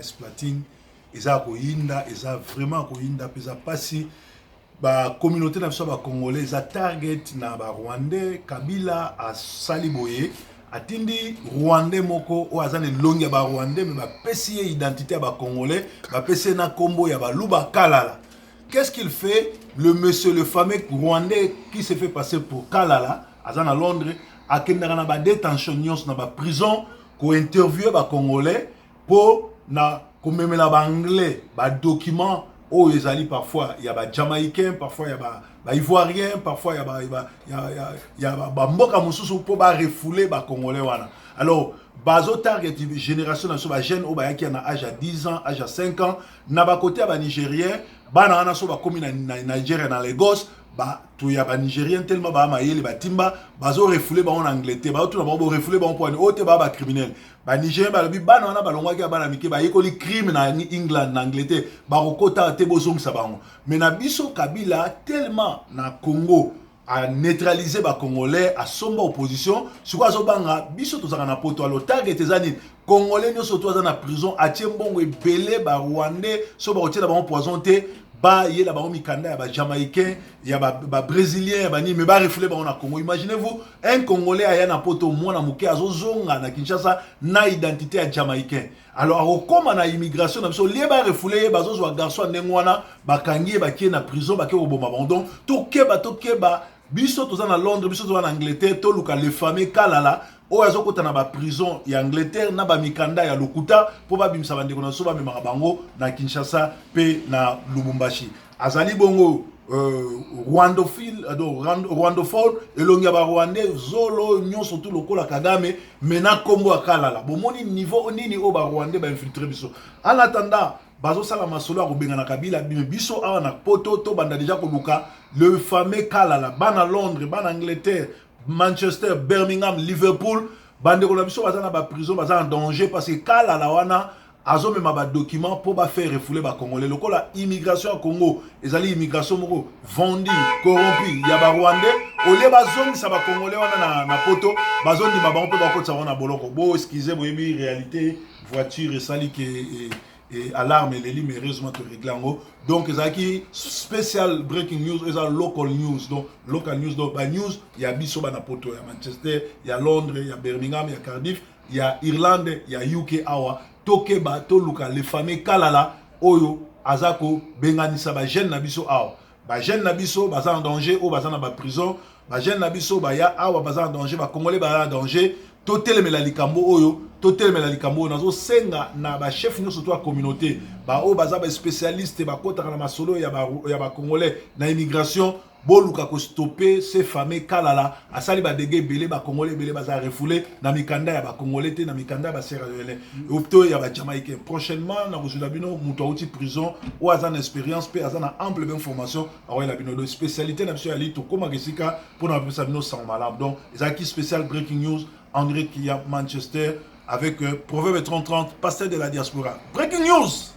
Splating eza koyinda, eza vraiment koyinda mpe eza mpasi. Bacommunauté na biso ya bacongolais eza target na barwandais. Kabila asali boye, atindi rwandais moko oyo aza na elongi ya barwandais, mais bapesi ye identité ya bacongolais, bapesi ye na nkombo ya baluba, Kalala. Qu'est-ce qu'il fait, le monsieur, le fameux rwandais qui se fait passer pour Kalala? Aza na Londres, akendaka na badétention nyonso, na baprison, kointerviewe bacongolais mpo na komemela baanglais badocument oyo ezali parfois ya bajamaïcain, parfois ya baivoirien, parfois ya bamboka mosusu, mpo barefouler bacongolais wana. Alors bazotarget génération na biso, bajeune oyo bayaki na age ya 10 ans, age ya 5 ans, na bakote ya banigérien. Bana wana so bakomi na Nigeria, na Lagos, bato ya banigérien, tellement baa mayele, batimba, bazorefouler bango na Angleterre. Bazotuna bango: "Borefouler bango mpo wani?" Oyo te, baa bacriminel. Banigérien balobi: "Bana wana balongwaki ya bana mike, bayekoli crime na England, na Angleterre, bakokota te, bozongisa bango." Mais na biso, Kabila, tellement na Congo aneutraliser bacongolais, asomba opposition, sikoyo azobanga biso tozalaka na poto. Alors target eza nini? Congolais nyonso to aza na prison, atie mbongo ebele. Barwandais so bakotiela bango poison te, bayela bango mikanda ya bajamaïcain, ya babrésilien, ya banini, mais barefouler bango na Congo. Imaginez-vous, un Congolais aya na poto, mwana moke, azozonga na Kinshasa na identité ya jamaïcain. Alors akokóma na immigration na biso, lie barefouler ye, bazozwa garçon ya ndenge wana, bakangi ye, bakie na prison, bakie koboma bango. Donc tokeba, tokeba. Biso toza na Londres, biso toza na Angleterre, toluka le fameux Kalala oyo azokota na baprison ya Angleterre na bamikanda ya lokuta mpo babimisa bandeko na biso, bamemaka bango na Kinshasa mpe na Lubumbashi. Azali bongo rwandophile, donc rwandophone, elongi ya barwandais, zolo nyonso tu lokola Kagame, mais na nkombo ya Kalala. Bomoni niveau nini oyo barwandais bainfiltre biso? En attendant bazosala masolo ya kobengana Kabila, biso awa na poto tobanda déjà koluka le fameux Kalala. Bana Londres, bana Angleterre, Manchester, Birmingham, Liverpool, bandeko na biso baza na baprison, baza en danger, parce que Kalala wana azomema badocument mpo bafaire refouler bacongolais. Lokola immigration ya Congo ezali immigration moko vendu, corrompu, ya barwandais, olie bazongisa bacongolais wana na poto, bazondima bango mpe bakotisa bango na boloko. Bo excuse, boyebi réalité, voiture esali ke e alarme eleli, mais heureusement torégler yango. Donc ezalaki special breaking news, eza local news, donc local news, donc banews ya biso bana poto, ya Manchester, ya Londres, ya Birmingham, ya Cardiff, ya Irlande, ya UK awa. Tokeba, toluka le fameux Kalala oyo aza kobenganisa bajeune na biso awa. Bajeune na biso baza en danger, oyo baza na baprison. Bajeune na biso baya awa baza en danger, bacongolais baza en danger. Totelemela likambo oyo, totelemela likambo oyo. Nazosenga na bachef nyonso to ya communauté, baoyo baza baspécialiste, bakotaka na masolo ya bacongolais na immigration, boluka kostopper ce fameux Kalala. Asali badégâts ebele, bacongolais ebele baza refoulé na mikanda ya bacongolais te, na mikanda ya basierra-léonais to ya bajamaïcain. Prochainement nakozwela bino moto auti prison, oyo aza na expérience mpe aza na ample information, akoyela bino. Donc spécialité na biso yali tokomaka esika mpona bapesa bino sango malamu. Donc ezalaki spécial breaking news en direct ya Manchester avec Proverbe 30-30, pasteur de la diaspora. Breaking news.